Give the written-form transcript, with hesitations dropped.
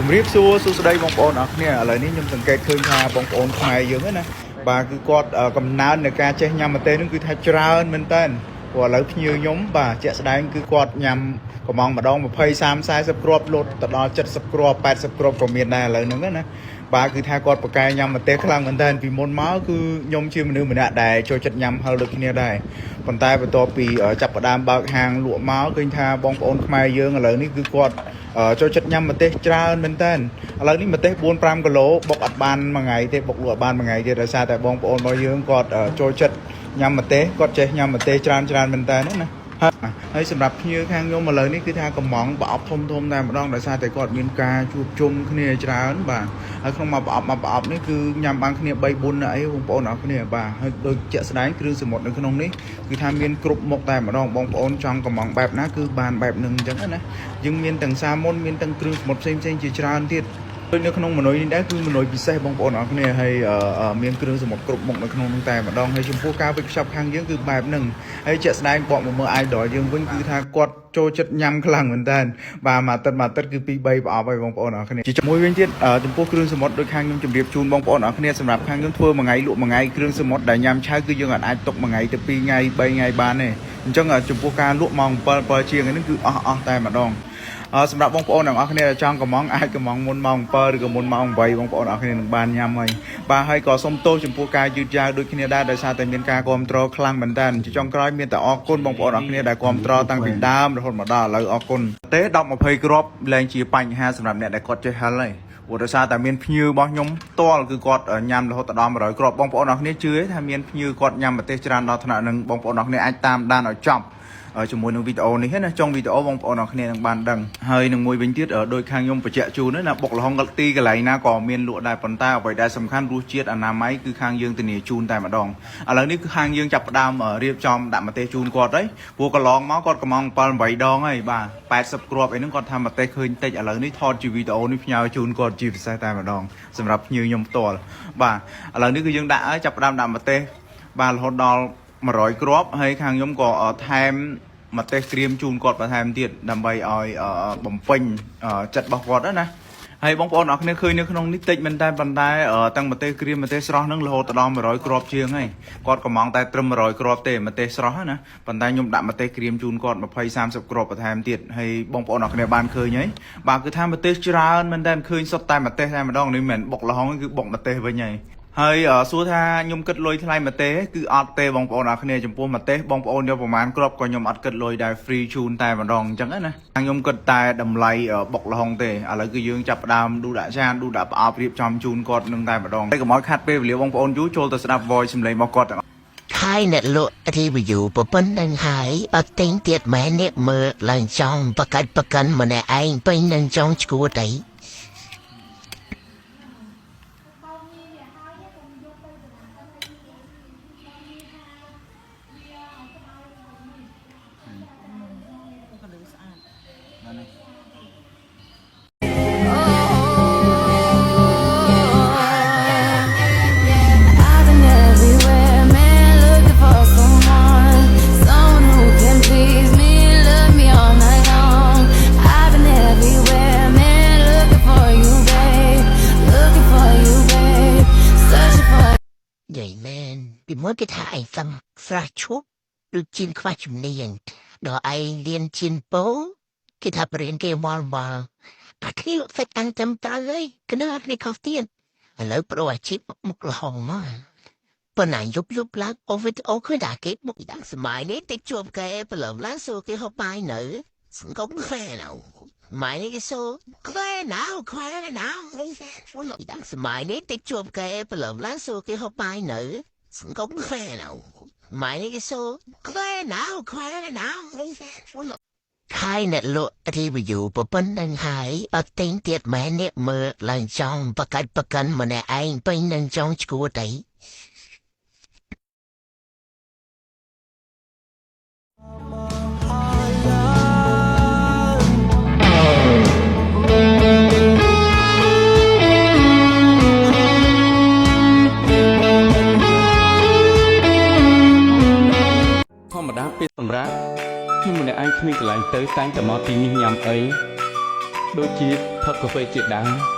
ជំរាបសួរសួស្តីបងប្អូនអរគ្នាឥឡូវនេះខ្ញុំសង្កេតឃើញថាបងប្អូនខ្មែរយើងហ្នឹងណាបាទគឺគាត់កំណើនในការចេះញ៉ាំម្ទេសហ្នឹងគឺថាច្រើនមែនតើព្រោះឥឡូវភ្ញៀវខ្ញុំបាទជាក់ស្ដែងគឺគាត់ញ៉ាំកំងម្ដង20 30 40គ្រាប់លុតទៅដល់70គ្រាប់80គ្រាប់ក៏មានដែរឥឡូវហ្នឹងណាបាទគឺថាគាត់ប្រកែញ៉ាំម្ទេសខ្លាំងមែនតើពីមុនមកគឺខ្ញុំជាមនុស្សម្នាក់ដែលចូលចិត្តញ៉ាំហឹរដូចគ្នាដែរប៉ុន្តែបន្ទាប់ពីចាប់ផ្ដើមបើកហាងលក់មកឃើញថាបងប្អូនខ្មែរយើងឥឡូវនេះគឺគាត់ ចូលចិត្តញ៉ាំម្ទេសច្រើនមែនតើឥឡូវនេះម្ទេស4 5គីឡូបុកអត់បានមួយថ្ងៃទេបុកលក់អត់បានមួយថ្ងៃទេដោយសារតែបងប្អូនរបស់យើងគាត់ចូលចិត្តញ៉ាំម្ទេសគាត់ចេះញ៉ាំម្ទេសច្រើនច្រើនមែនតើណាហើយហើយសម្រាប់ភ្ញៀវខាងខ្ញុំឥឡូវនេះគឺថាកំងប្រអប់ធំធំតែម្ដងដោយសារតែគាត់មានការជួបជុំគ្នាច្រើនបាទហើយក្នុងមួយប្រអប់មួយប្រអប់នេះគឺញ៉ាំបានគ្នា3 4នាក់អីបងប្អូនអរគ្នាបាទហើយដូចជាក់ស្ដែងគ្រឿងសមុទ្រនៅក្នុងនេះគឺថាមានគ្រប់មុខតែម្ដងបងប្អូនចង់កំងបែបណាគឺបានបែបនឹងអញ្ចឹងណាយើងមានទាំងសាមុនមានទាំងគ្រឿងសមុទ្រផ្សេងផ្សេងៗជាច្រើនទៀតដូចនៅក្នុងមនុយនេះដែរគឺមនុយពិសេសបងប្អូនអរគ្នាហើយមានគ្រឿងសមុទ្រគ្រប់មុខនៅក្នុងនោះតែម្ដងហើយចំពោះការវេចខ្ចប់ខាងយើងគឺបែបហ្នឹងហើយជាក់ស្ដែងបកមកមើល idol យើងវិញគឺថាគាត់ចូលចិត្តញ៉ាំខ្លាំងមែនតើបាទមួយអាទិត្យមួយអាទិត្យគឺ2 3ប្រអប់ហើយបងប្អូនអរគ្នាជាមួយវិញទៀតចំពោះគ្រឿងសមុទ្រដូចខាងខ្ញុំជម្រាបជូនបងប្អូនអរគ្នាសម្រាប់ខាងខ្ញុំធ្វើមួយថ្ងៃលក់មួយថ្ងៃគ្រឿងសមុទ្រដែលញ៉ាំឆៅគឺយើងអាចទុកមួយថ្ងៃទៅ2ថ្ងៃ3ថ្ងៃបានទេអញ្ចឹងចំពោះការលក់ម៉ោង7 7ជាងហ្នឹងគឺអស់អស់តែម្ដងសម្រាប់បងប្អូនទាំងអស់គ្នាដែលចង់កំងអាចកំងមុនម៉ោង7ឬក៏មុនម៉ោង8បងប្អូនអរគ្នានឹងបានញ៉ាំហើយបាទហើយក៏សូមទោសចំពោះការយឺតយ៉ាវដូចគ្នាដែរដោយសារតែមានការគ្រប់គ្រងខ្លាំងមែនតើជាចុងក្រោយមានតែអរគុណបងប្អូនអរគ្នាដែលគ្រប់គ្រងតាំងពីដើមរហូតមកដល់ឥឡូវអរគុណទេ10 20គ្រាប់លែងជាបញ្ហាសម្រាប់អ្នកដែលគាត់ចេះហិលហើយព្រោះដោយសារតែមានភ្ញៀវរបស់ខ្ញុំផ្ទាល់គឺគាត់ញ៉ាំរហូតដល់100គ្រាប់បងប្អូនអរគ្នាជឿទេថាមានភ្ញៀវគាត់ញ៉ាំម្ទេសច្រើនដល់ថ្នាក់នឹងបងប្អូនអរគ្នាអាចតាមដានឲ្យចប់ជាមួយនឹងវីដេអូនេះណាចុងវីដេអូបងប្អូនអរគ្នានឹងបានដឹងហើយនឹងមួយវិញទៀតដោយខាងខ្ញុំបញ្ជាក់ជូនណាបុកល្ហុងទីកន្លែងណាក៏មានលក់ដែរប៉ុន្តែអ្វីដែលសំខាន់រសជាតិអនាម័យគឺខាងយើងធានាជូនតែម្ដងឥឡូវនេះគឺខាងយើងចាប់ផ្ដើមរៀបចំដាក់ម្ទេសជូនគាត់ហើយព្រោះកន្លងមកគាត់កំង7 8ដងហើយបាទ80គ្រាប់អីហ្នឹងគាត់ថាម្ទេសឃើញតិចឥឡូវនេះថតជាវីដេអូនេះផ្ញើជូនគាត់ជាពិសេសតែម្ដងសម្រាប់ភ្ញៀវខ្ញុំផ្ទាល់បាទឥឡូវនេះគឺយើងដាក់ហើយចាប់ផ្ដើមដាក់ម្ទេសបាទរហូតដល់100គ្រាប់ហើយខាងខ្ញុំក៏ថែមម្ទេសក្រៀមជូនគាត់បន្ថែមទៀតដើម្បីឲ្យបំពេញចិត្តរបស់គាត់ណាហើយបងប្អូនអរគ្នាឃើញនៅក្នុងនេះតិចមែនតើប៉ុន្តែទាំងម្ទេសក្រៀមម្ទេសស្រស់ហ្នឹងរហូតដល់100គ្រាប់ជាងហើយគាត់កំងតែត្រឹម100គ្រាប់ទេម្ទេសស្រស់ណាប៉ុន្តែខ្ញុំដាក់ម្ទេសក្រៀមជូនគាត់20 30គ្រាប់បន្ថែមទៀតហើយបងប្អូនអរគ្នាបានឃើញហើយបាទគឺថាម្ទេសច្រើនមែនតើឃើញសុទ្ធតែម្ទេសតែម្ដងនេះមិនមែនបុកល្ហុងគឺបុកម្ទេសវិញហើយហើយសួរថាខ្ញុំគិតលុយថ្លៃម្ទេសគឺអត់ទេបងប្អូនអរគ្នាចំពោះម្ទេសបងប្អូនយកប្រហែលគ្រាប់ក៏ខ្ញុំអត់គិតលុយដែរ free ជូនតែម្ដងអញ្ចឹងណាខ្ញុំគិតតែតម្លៃបុកល្ហុងទេឥឡូវគឺយើងចាប់ផ្ដើមឌូដាក់ចានឌូដាក់ប្រអប់រៀបចំជូនគាត់នឹងតែម្ដងតែកុំឲ្យខាត់ពេលវេលាបងប្អូនយូរចូលទៅស្ដាប់ voice សំឡេងរបស់គាត់ទាំង ហើយអ្នកលក់ review ប៉ុណ្្នឹងហើយអត់ទិញទៀតមែនអ្នកមើលឡើងចង់បកាច់បកិនម្នាក់ឯងពេញនឹងចង់ឈួតអី I've been everywhere, man, looking for someone, someone who can please me, love me all night long. I've been everywhere, man, looking for you, babe, looking for you, babe, searching for. និយាយមែនពីមុនគេថាឯងសំស្រះឈប់ឬជៀនខ្វះជំនាញដល់ឯងរៀនជៀនពោគេថាបរៀនគេវល់វល់អាគ្នាហ្វេតតាំងតាមត្រូវហើយកណើគ្នាខុសទៀតឥឡូវប្រូអាជីពមុខលហងមកប៉ុន្តែយប់យប់ឡើងអូវីដអូឃើញតែគេមកដាក់សម័យនេះតិចជួបគេព្រលឹមឡើងសួរគេហូបបាយនៅសង្គមខ្វែណៅម៉ែនេះគេសួរខ្វែណៅខ្វែណៅដាក់សម័យនេះតិចជួបគេព្រលឹមឡើងសួរគេហូបបាយនៅសង្គមខ្វែណៅម៉ែនេះគេសួរខ្វែណៅខ្វែណៅហើយអ្នកលក់ review ប៉ុណ្្នឹងហើយអត់ទិញទៀតមែនអ្នកមើលឡើងចង់បកាច់បកិនម្នាក់ឯងពេញនឹងចង់ឈួតអី ធម្មតាពេលសម្រាប់ខ្ញុំម្នាក់ឯងគ្មានកន្លែងទៅតែងតែមកទីនេះញ៉ាំអីដូចជា ផឹកកាហ្វេជាដើម។